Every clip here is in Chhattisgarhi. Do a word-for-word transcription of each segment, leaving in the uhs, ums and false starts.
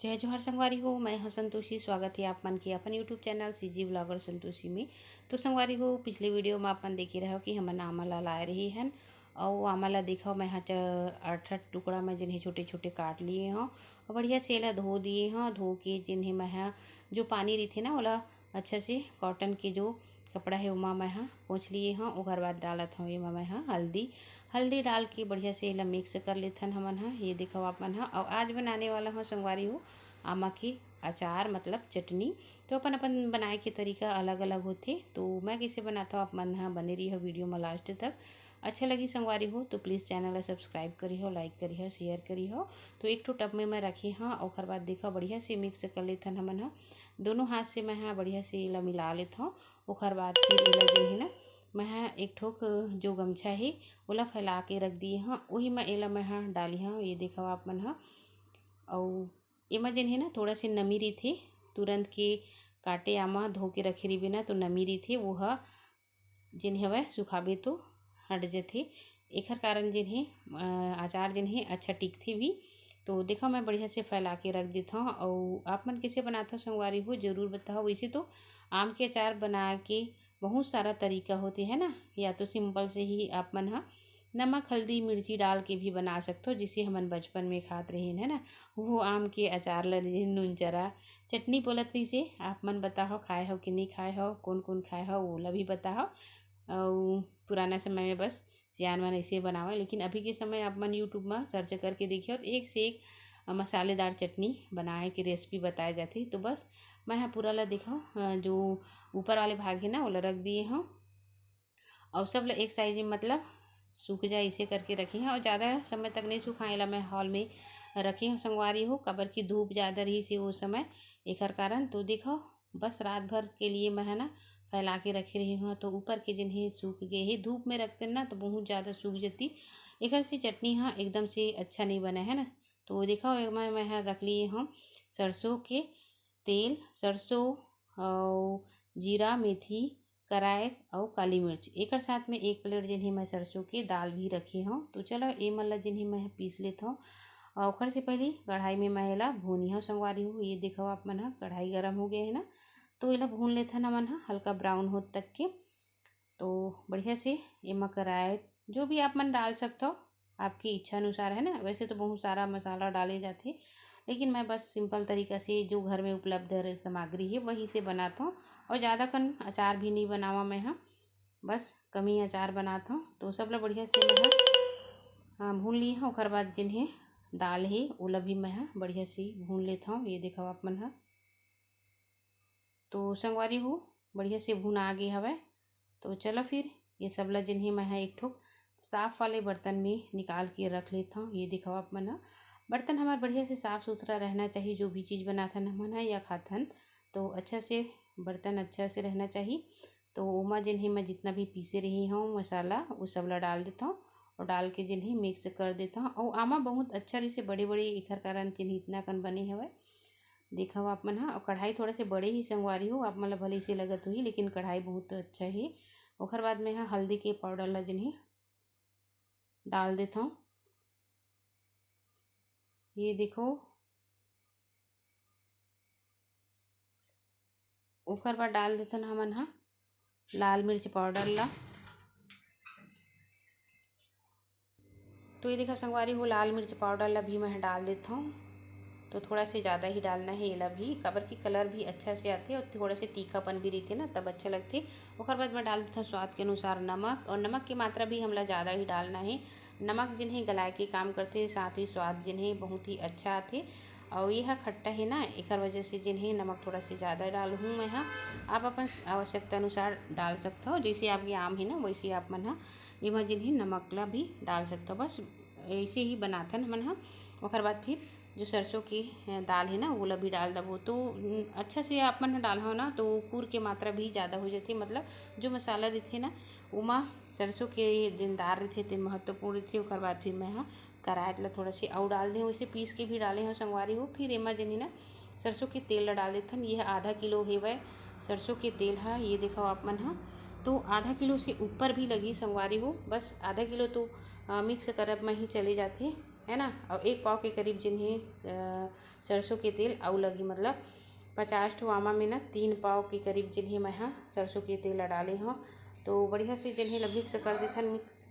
जय जोहार संगवारी हो, मैं हूं संतोषी। स्वागत हे आप मन के अपन YouTube channel CG vlogger Santoshi में। तो संगवारी हो, पिछले वीडियो में आप मन देखे रहो कि हमन आमा ला लाए रहे हन, अउ आमा ला देखो, मैं हा च-, आठ आठ टुकड़ा में जिन्हें छोटे छोटे काट लिए हूँ, अउ बढ़िया से एला धो दिए हूँ। धो के जिन्हें मैं हा जो पानी रहिथे ना, ओला अच्छा से कॉटन के जो कपड़ा हे, ओमा मैं हा पोंछ लिए हूँ। ओकर बाद डालत हूँ एमा मैं हा हल्दी। हल्दी डाल के बढ़िया से एला मिक्स कर लेथन हमन हा। ये देखो आप मन हा। अउ आज बनाने वाला हूँ संगवारी हो आमा के अचार, मतलब चटनी। तो अपन अपन बनाए के तरीका अलग अलग होथे। तो मैं कैसे बनाता हूँ, आप मन हा बने रहिए वीडियो में लास्ट तक। अच्छा लगी संगवारी हो तो प्लीज चैनल ला सब्सक्राइब करिहो, लाइक करिहो, शेयर करिहो। तो एक ठो टब में मैं रखे हाँ, ओकर बाद देखो बढ़िया से मिक्स कर लेथन हमन हा। दोनों हाथ से मैं हा बढ़िया से एला मिला लेथव। ओकर बाद फिर एला जो है ना, मैं हा एक ठोक जो गमछा हे, ओला फैला के रख दिए हव। वही मैं एला मैं हा डाली हव। ये देखव आप मन हा। अउ एमा जेन हे ना, थोड़ा से नमी रहिथे, तुरंत के काटे आमा धो के रखे रहिबे ना, तो नमी रहिथे, वो ह जेन हवय सुखाबे तो हट जथे। एखर कारण जेन हे, अ, अचार जेन हे अच्छा टिकथे भी। तो देखो, मैं बढ़िया से फैला के रख देथव। अउ आप मन कैसे बनाथव संगवारी हो, जरूर बताओ। वैसे तो आम के अचार बना के बहुत सारा तरीका होथे, है ना। या तो सिंपल से ही आप मन ह नमक, हल्दी, मिर्ची डाल के भी बना सकथो, जिसे हमन बचपन में खात रहेन, है ना। वो आम के अचार ल नूनचरा चटनी बोलत रहिसे। आप मन बताहो, खाए हो कि नहीं खाए हो, कौन कौन खाए हो, वो ला भी बताहो। अउ पुराना समय में बस सियान मन ऐसे बनावे, लेकिन अभी के समय आप मन YouTube में सर्च करके देखियो तो एक से एक मसालेदार चटनी बनाए के रेसिपी बताए जाथे। तो बस मैं हा पूरा ला देखो, अ, जो ऊपर वाले भाग हे ना, ओला रख दिए हूँ। अउ सब ला एक साइज में, मतलब, सूख जाए, इसे करके रखे हैं। अउ ज़्यादा समय तक नहीं सुखाए ला मैं हॉल में रखे हूँ संगवारी हो, काबर कि धूप ज़्यादा रही से वो समय, एकर कारण। तो देखो, बस रात भर के लिए मैं है ना फैला के रखे रही हूँ। तो ऊपर के जिन्हें सूख गए हे, धूप में रखते ना तो बहुत ज़्यादा सूख जाती, एकर से चटनी हाँ एकदम से अच्छा नहीं बने, है ना। तो देखो, एमा मैं हा रख लिए हूँ सरसों के तेल, सरसों अउ जीरा, मेथी, कराय अउ काली मिर्च। एकर साथ में एक प्लेट जेन हे मैं सरसों के दाल भी रखे हूँ। तो चलो, ए मन ला जेन हे मैं पीस लेत हूँ। अउ ओकर से पहले कढ़ाई में मैं एला भूनी हूँ संगवारी हो। ये देखो आप मन हा, कढ़ाई गरम हो गया है ना, तो एला भून लेथन हमन हा हल्का ब्राउन होत तक के। तो बढ़िया से एमा कराय, जो भी आप मन डाल सकथो, आपकी इच्छा अनुसार, है ना। वैसे तो बहुत सारा मसाला डाले जाथे, लेकिन मैं बस सिंपल तरीका से जो घर में उपलब्ध है सामग्री है, वही से बनाता हूँ। और ज़्यादा कन अचार भी नहीं बनावा मैं हा, बस कम ही अचार बनाता हूँ। तो सब ला बढ़िया से मैं हा, हाँ, भून लिए हूँ। ओकर बाद जिन्हें दाल है, ओला भी मैं हा बढ़िया से भून लेता हूँ। ये देखो आप मन हा, तो संगवारी हो, बढ़िया से भुना गे हवय। तो चलो फिर, ये सब ला जिन्हें मैं ह एक ठो साफ वाले बर्तन में निकाल के रख लेत हूँ। ये दिखाओ आप मन ह, बर्तन हमार बढ़िया से साफ सुथरा रहना चाहिए। जो भी चीज़ बनाथन हमन ह या खाथन, तो अच्छा से बर्तन अच्छा से रहना चाहिए। तो ओमा जिन्हें मैं जितना भी पीसे रही हूँ मसाला, वो सब ला डाल देता हूँ और डाल के जिन्हें मिक्स कर देता हूँ। और आमा बहुत अच्छा रही से बड़े बड़े, एखर कारण जिन्हें इतना कन बने हवय। देखव आप मन ह, अउ कढ़ाई थोड़ा से बड़े ही संगवारी हो, आप मन ल भले से लगत होही, लेकिन कढ़ाई बहुत अच्छा हे। ओखर बाद में ह हल्दी के पाउडर ला जेन हे डाल देथव। ये देखो, ओखर बाद डाल देथन हमन ह लाल मिर्च पाउडर ला। तो ये देखा संगवारी हो, लाल मिर्च पाउडर ला भी मैं डाल देत हूँ। तो थोड़ा से ज़्यादा ही डालना है एला भी, काबर कि कलर भी अच्छा से आथे और थोड़ा से तीखापन भी रहिथे ना, तब अच्छा लगथे। ओकर बाद मैं डाल देत हूँ स्वाद के अनुसार नमक, और नमक की मात्रा भी हमला ज़्यादा ही डालना है। नमक जिन्हें गलाए के काम करथे, साथ ही स्वाद जिन्हें बहुत ही अच्छा आथे। और ये ह खट्टा है ना, एकर वजह से जिन्हें नमक थोड़ा से ज़्यादा डालहूँ मैं ह। आप अपन आवश्यकता अनुसार डाल सकते हो, जैसे आपके आम है ना, वैसे आप मन ह एमा जिन्हें नमक ला भी डाल सकते हो। बस ऐसे ही बनाथन हमन ह। ओकर बाद फिर जो सरसों के, अ, दाल है ना, वो ला भी डाल दबो। तो, उम, अच्छा से आप मन ह डालहव ना, तो कूर के मात्रा भी ज़्यादा हो जाथे। मतलब जो मसाला देथे ना, ओमा सरसों के जेन दाल रहिथे, तेन महत्वपूर्ण रहिथे। ओकर बाद फिर मैं ह करायत ला थोड़ा से अउ डाल देहूँ। वैसे पीस के भी डाले हव संगवारी हो। फिर एमा जेन हे ना, सरसों के तेल ला डाल देथन। ये आधा किलो हेवय सरसों के तेल ह, ये देखव आप मन ह। तो आधा किलो से ऊपर भी लगही संगवारी हो, बस आधा किलो तो, अ, मिक्स करब म ही चले जाथे, है ना। और एक पाव के करीब जेन हे, अ, सरसों के तेल अउ लगही, मतलब पचास ठो आमा में ना तीन पाव के करीब जेन हे मैं ह सरसों के तेल ला डाले हव। तो बढ़िया से जेन हे ला मिक्स कर देथन, मिक्स।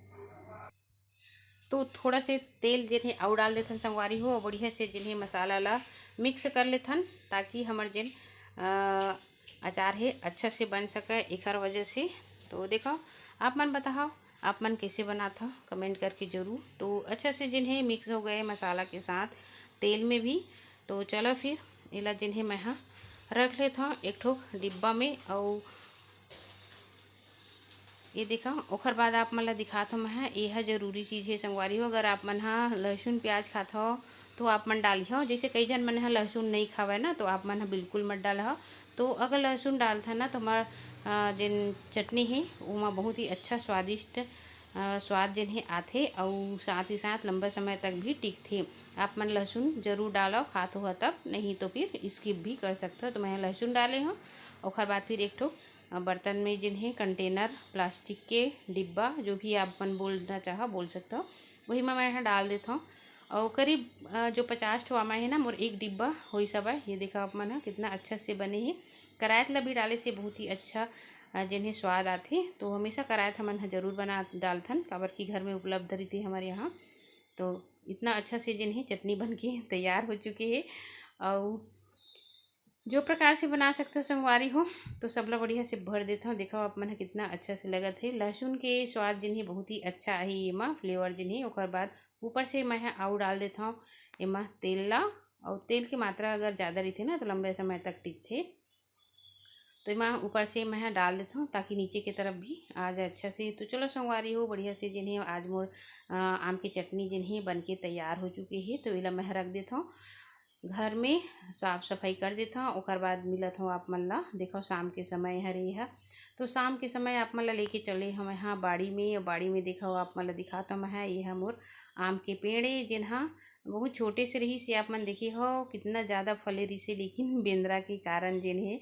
तो थोड़ा से तेल जेन हे अउ डाल देथन संगवारी हो, अउ बढ़िया से जेन हे मसाला ला मिक्स कर लेथन, ताकि हमर जेन, अ, अचार हे अच्छा से बन सके, एखर वजह से। तो देखो, आप मन बताओ, आप मन कैसे बनात हो, कमेंट करके जरूर। तो अच्छा से जेन हे मिक्स हो गए मसाला के साथ तेल में भी। तो चलो फिर एला जेन हे मैं ह रख लेत हव एक ठो डिब्बा में। अउ ये देखा, ओखर बाद आप मन ला दिखात हव मैं ह, ये ह जरूरी चीज़ हे संगवारी हो। अगर आप मन ह लहसुन प्याज खात हव तो आप मन डालिहव। जैसे कई झन मन ह लहसुन नहीं खावय ना, तो आप मन ह बिल्कुल मत डालहव। तो अगर लहसुन डालथन ना, तो हमर, अ, जेन चटनी हे, ओमा बहुत ही अच्छा स्वादिष्ट, अ, स्वाद जेन हे आथे, अउ साथ ही साथ लंबा समय तक भी टिकथे। आप मन लहसुन जरूर डालव, खात हो तब, नहीं तो फिर स्किप भी कर सकत हो। तो मैं लहसुन डाले हव, ओखर बाद फिर एक ठो, अ, बर्तन में जेन हे कंटेनर, प्लास्टिक के डिब्बा, जो भी आप मन बोलना चाहो बोल सकत हो, वही में मैं ह डाल देत हव। अउ करीब, अ, जो पचास ठो आमा हे ना, मोर एक डिब्बा होइस हवय। ये देखा आप मन ह, कितना अच्छा से बने हे। करायत ला भी डाले से बहुत ही अच्छा, अ, जेन हे स्वाद आथे। तो हमेशा करायत हमन ह जरूर बना डालथन, काबर कि घर में उपलब्ध रहिथे हमर यहाँ। तो इतना अच्छा से जेन हे चटनी बन के तैयार हो चुके हे। अउ जो प्रकार से बना सकथव संगवारी हो, तो सबला बढ़िया से भर देथव। देखव आप मन ह, कितना अच्छा से लगत हे। लहसुन के स्वाद जेन हे बहुत ही अच्छा आही एमा, फ्लेवर जेन हे। ओकर बाद ऊपर से मैं ह अउ डाल देथव एमा तेल ला, अउ तेल के मात्रा अगर ज़्यादा रहिथे ना, तो लंबे समय तक टिकथे। तो एमा ऊपर से मैं ह डाल देथव, ताकि नीचे के तरफ भी आ जाए अच्छा से। तो चलो संगवारी हो, बढ़िया से जेन हे आज मोर, अ, आम के चटनी जेन हे बन के तैयार हो चुके हे। तो एला मैं ह रख देथव घर में, साफ सफाई कर देथव। ओकर बाद मिलत हव आप मन ला। देखव, शाम के समय हरे ह, तो शाम के समय आप मन ला लेके चले हव मैं ह बाड़ी में। बाड़ी में देखव, आप मन ला दिखात हव मैं ह, ये ह मोर आम के पेड़ ए, जेन ह बहुत छोटे से रहिस हे। आप मन देखे हव, कितना ज़्यादा फले रहिस हे, लेकिन बेंदरा के कारण जेन हे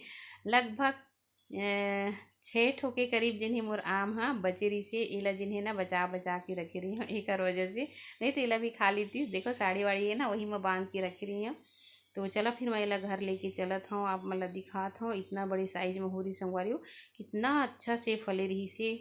लगभग, अ, छः ठो के करीब जेन हे मोर आम ह बचे रहिस हे। एला जेन हे ना बचा बचा के रखे रही हव एकर वजह से, नहीं तो एला भी खा लेतिस। देखव, साड़ी वाड़ी हे ना, वही में बांध के रखे रही हव। तो चला फिर मैं एला घर लेके चलत हव, आप मन ला दिखात हव। इतना बड़े साइज में हो रहिस संगवारी हो, कितना अच्छा से फले रहिस हे।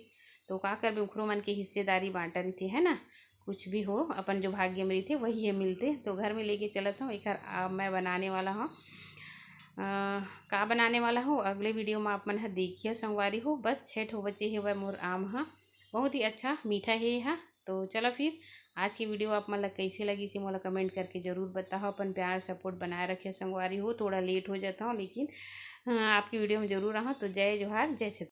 तो का करबे, उखरो मन के हिस्सेदारी बांटा रहिथे, है ना। कुछ भी हो, अपन जो भाग्य में रहिथे, वही हे मिलथे। तो घर में लेके चलत हव, एकर आ, मैं बनाने वाला हव। अ, का बनाने वाला हव, अगले वीडियो में आप मन ह देखिए संगवारी हो। बस छः ठो बचे हेवय मोर आम ह, बहुत ही अच्छा मीठा हे ये ह। तो चलो फिर, आज की वीडियो आप मन ला कैसे लगिस हे, मोला कमेंट करके जरूर बताओ। अपन प्यार सपोर्ट बनाए रखे संगवारी हो। थोड़ा लेट हो जाता हूँ, लेकिन, अ, आपकी वीडियो में जरूर रहूँ। तो जय जोहार, जय छत्तीसगढ़।